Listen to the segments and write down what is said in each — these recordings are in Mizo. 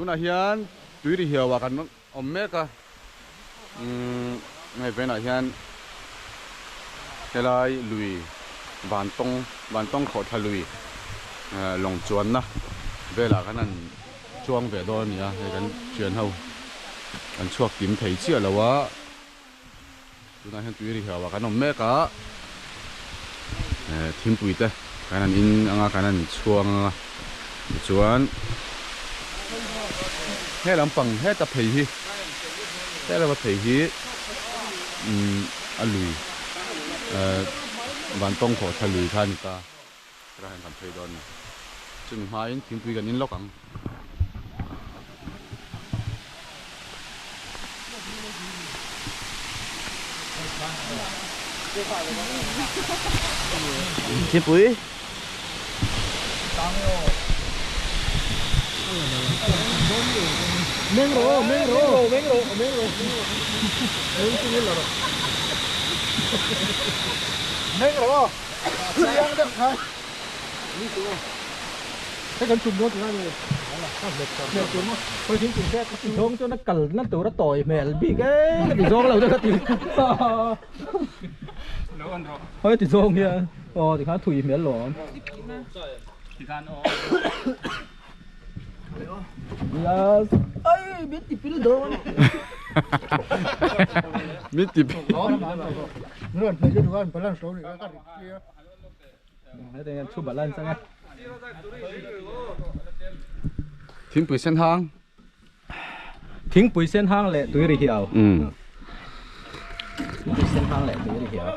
Tunah hian tui ri hiau ah kan awm mek a, umm hei venah hian helai lui vantawng vantawng khawhthla lui eh lawng chuanna velah khan an chuang ve dawn a ni a, hei kan thian ho kan chhuak kim thei chiah lo a. Tunah hian tui ri hiau ah kan awm mek a, eh thingpui te kan han in anga kan han chhuang anga tichuan he lampang heta phei hi he lama phei hi umm a lui eh vantawng khawh thla lui kha a ni ta hetah hian kan phei dawn a ni chumi hmain thingpui kan in lawk ang. Thingpui. Meng rawh meng rawh meng rawh meng rawh meng chungin la rawh meng rawh chiang deuh kha. Hei kan tum dawn tihna ni. Hmet tur maw? Khawi thing tum se. Ti zawng chuan a kal na tur a tawi hmel bik e ka ti zawng lo te ka ti. Lo an rawh. Khawi ti zawng hian aw tikhan thui hmel lo awm. Tikhan aw. Yes. Ai min ti pil dawn. Min ti pil. Min rawn hnaih lutuk a, balance lo ni ka rit tir. Thingpui sen hang. Thingpui sen hang leh tui ri hiau. Thingpui sen hang leh tui ri hiau.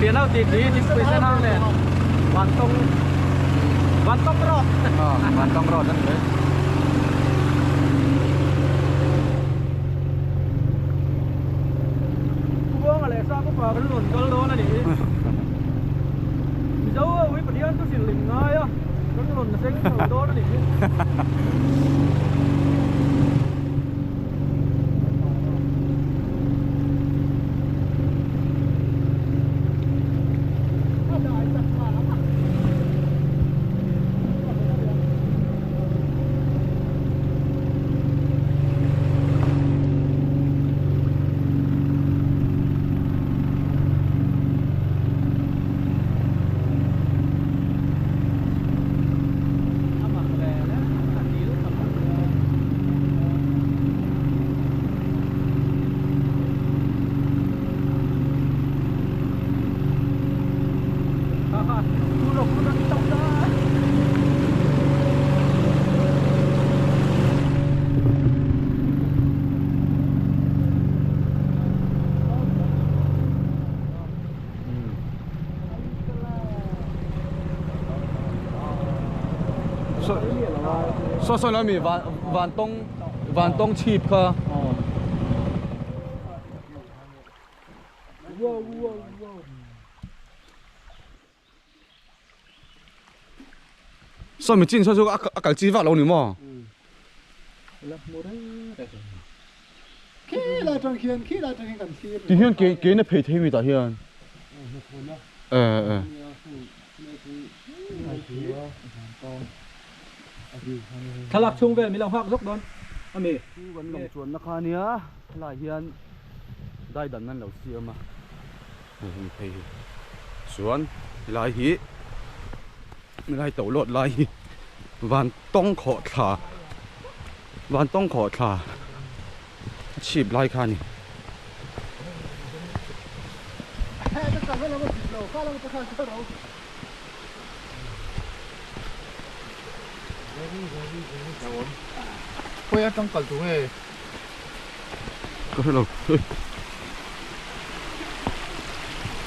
Thian ho ti ti thingpui sen ang nen Vantawng Vantawng rawt Vantawng rawt a ni mai. Pu Buanga leh Sa Upa kan rawn kal dawn a ni. Mizo ho hi Pathian chu hrilhlim ngai a, kan rawn seng chho dawn a ni. Saw saw lo mi van van tawng van tawng chhip kha. Saw mi chin saw chu a kal chi vak lo ni maw? Khi lai atang khian khi lai atang hian kan thlir. Ti hian ke ke na phei thei mi tah hian. Eh eh. Thlalak chhung vel min lo nghak zawk dawn a mi. Chu kan lawng chuanna kha ania helai hian daidan an lo siam a hei hemi phei hi chuan helai hi helai to lawt lai hi van tawng khawh thla van tawng khawh thla a chhip lai kha a ni. Khawi atang kal tur nge? Ka hre lo.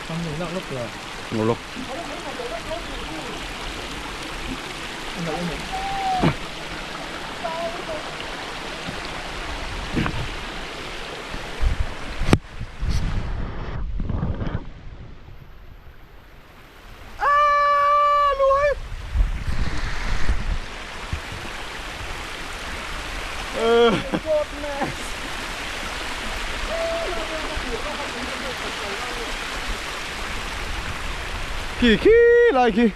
Tam lo lak lawk la. Lo lawk. Khi khi lai khi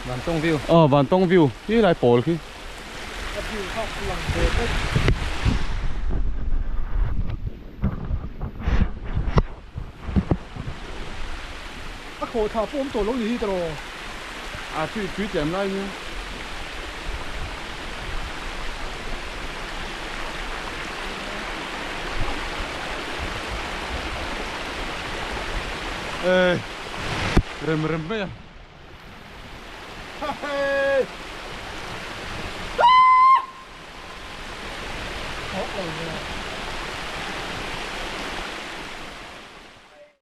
Vantawng view Ờ Vantawng view khi lai pawl khi A khaw tha pawh awm tawh lo ni hi tawh. A tui tui tlem lai nia. Ê rem rem mai a.